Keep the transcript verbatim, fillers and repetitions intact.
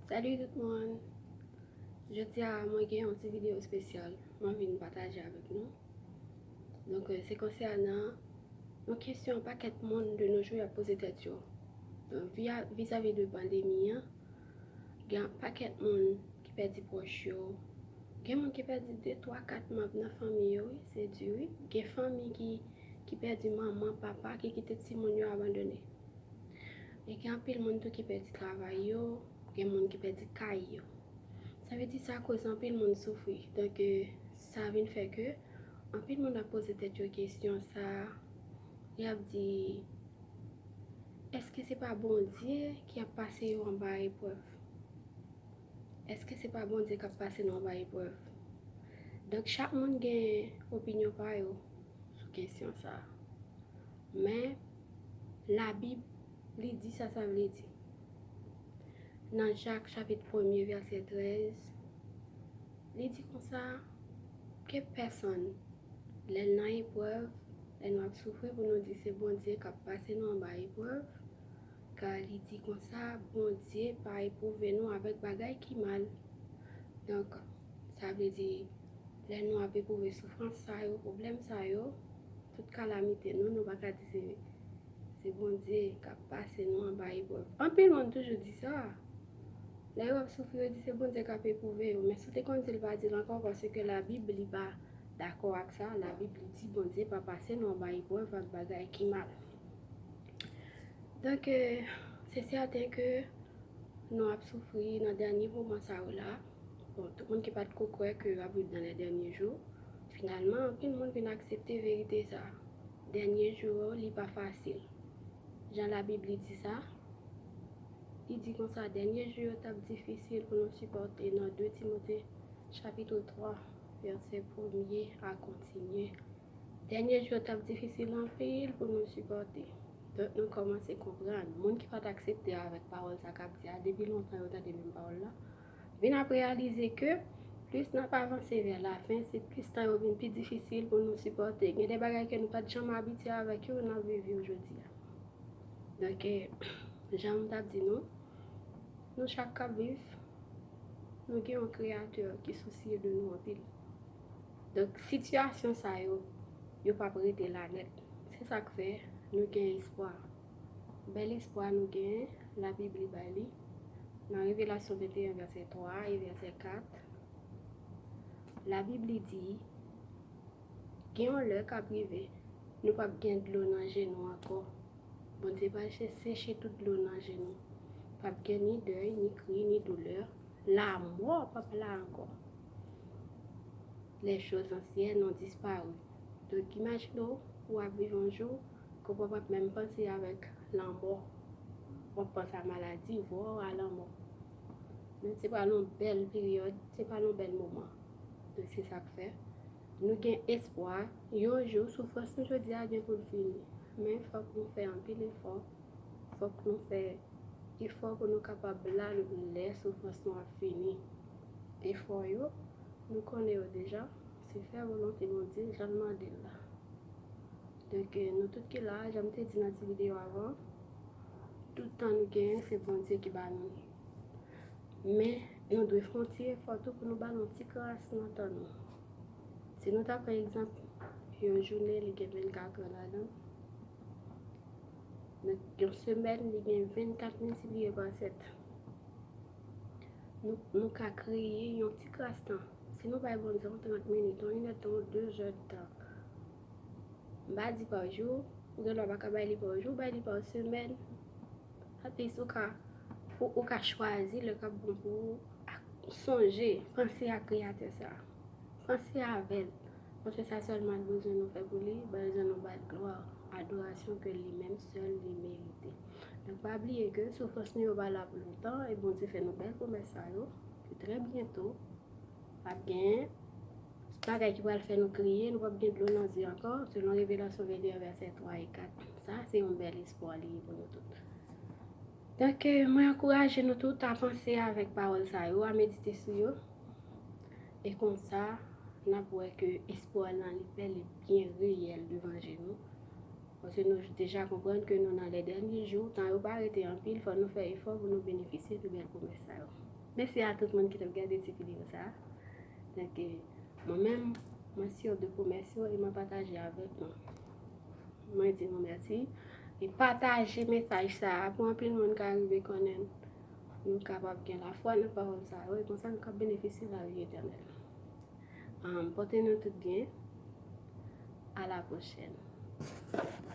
Salut tout moun! Jodi a, mwen gen yon ti videyo espesyal mwen vin pataje avèk nou. Donk, euh, se konsènan yon kesyon yon pakèt moun de nos jours ap poze tèt yo. Donk, via- vizavi de pandemi an, gen yon pakèt moun ki pèdi pwòch yo. Gen moun ki pèdi de, twa, kat manm nan fanmi yo, wi, se di, wi. Gen fanmi ki, ki pèdi manman, papa, ki kite timoun yo abandone. E gen anpil moun tou ki pèdi travay yo, gen moun ki pèdi kay yo. Sa vle di sa koz anpil moun soufri. Donk, euh, sa vin fè ke anpil moun ap poze tèt yo kesyon sa, y ap di, èske se pa Bondye ki ap pase yo anba eprèv? Èske se pa Bondye k ap pase nou anba eprèv? Donk, chak moun gen opinyon pa yo sou kesyon sa. Men, Labib, li di sa sa vle di. Nan Jak, chapit premye, vèsè trèz, li di konsa, ke pèsonn, lè l nan eprèv, lè nou ap soufri, pou nou di se Bondye k ap pase nou anba eprèv, ka li di konsa, Bondye pa epwouve nou avèk bagay ki mal. Donk, sa vle di, lè nou ap epwouve soufrans sa yo, pwoblèm sa yo, tout kalamite nou, nou pa ka di se, se Bondye k ap pase nou anba eprèv. Anpil moun toujou di sa. Lè yo ap soufri, yo di se Bondye k ap epwouve yo. Men si w te konn di l, pa di l ankò, paske Labib, li pa dakò ak sa. Labib, li di Bondye pa pase nou anba eprèv ak bagay ki mal. Donk, euh, se sèten ke nou ap soufri nan dènye moman sa yo la. Bon, tout moun ki pa t ko kwè ke yo ap viv nan les derniers jours, finalman, anpil moun vin aksepte verite sa. Dènye jou yo, li pa fasil. Jan Labib li di sa, li di konsa, dènye jou yo t ap difisil pou nou sipòte nan de Timote, chapit twa, vèsè premye a kontinye. Dènye jou yo t ap difisil anpil pou nou sipòte. Donk, nou kòmanse konprann. Moun ki pa t aksepte avèk pawòl sa k ap di a, depi lontan yo tande menm pawòl la, vin ap reyalize ke plis n ap avanse vè lafen, se plis tan yo vin pi difisil pou nou sipòte. Gen de bagay ke nou pa t janm abitye avèk yo, n ap viv yo jodi a. Donk, eh, jan m t ap di nou, nou chak k ap viv, nou gen yon Kreyatè ki sousye de nou anpil. Donk, sitiyasyon sa yo, yo p ap rete la nèt. Se sa k fè nou gen espwa. Bèl espwa nou genyen, Labib li bay li. Nan Revelasyon venteyen, vèsè twa e vèsè kat, Labib li di, gen yon lè k ap rive, nou p ap gen dlo nan je nou ankò. Bondye pral che- seche tout dlo nan je nou. P ap gen ni dèy, ni kri, ni doulè. Lanmò p ap la ankò. Les choses anciennes ont disparu. Donk, imajine w, w ap viv yon jou ke w p ap menm panse avèk lanmò. W ap panse a maladi, vò, a lanmò. Men se pral yon bèl peryòd, se pral yon bèl moman. Donk, se sa k fè nou gen espwa, yon jou, soufrans nou jodi a gen pou l fini. Men fòk nou fè anpil efò. Fòk nou fè efò pou nou kapab la lè soufrans nou ap fini. Efò yo, nou konnen yo deja, se fè volonte Bondye jan l mande l la. Donk, eh, nou tout ki la, jan m te di nan ti videyo avan, tout tan nou genyen, se Bondye ki ba nou li. Men, nou dwe fè yon ti efò tou pou nou ba l yon ti kras nan tan nou. Si nou ta pran egzanp, yon jounen li gen vennkat è ladan l, donk yon semèn li gen vennkat miltipliye pa sèt. Nou, nou ka kreye yon ti kras tan. Si nou bay Bondye yon trant minit, yon inèdtan, yon dezèdtan, m pa di pa jou, ou gen dwa pa ka bay li pa jou, bay li pa semèn. At least ou ka, ou, ou ka chwazi lè k ap bon pou ou, ak, sonje, panse a Kreyatè sa a. Panse avè l. Paske sa sèlman l bezwen nou fè pou li, bezwen nou ba l glwa, adorasyon ke li menm sèl li merite. Donk, pa bliye ke soufrans nou yo pa la pou lontan, e Bondye fè nou bèl pwomès sa yo, ke trè byento, p ap gen bagay ki pral fè nou kriye, nou p ap gen dlo nan zye ankò, selon Revelasyon venteyen, vèsè twa e kat. Sa, se yon bèl espwa li ye pou nou tout. Donk, eh, mwen ankouraje nou tout a panse avèk pawòl sa yo, a medite sou yo. E konsa, n ap wè ke espwa lan li bèl e byen reyèl devan je nou. Paske nou deja konprann ke nou nan lè dènye jou, tan yo pa rete anpil, fò nou fè efò pou nou benefisye de bèl pwomès sa yo. Mèsi a tout moun ki t ap gade ti videyo sa a. Donk, mwen menm, mwen si de pwomès yo e mwen pataje avèk nou. Mwen di nou mèsi. E pataje mesaj sa a pou anpil moun ka rive konnen nou kapab gen lafwa nan pawòl sa yo. E konsa nou ka benefisye lavi etènèl. Um, pote nou tout byen. À la prochaine.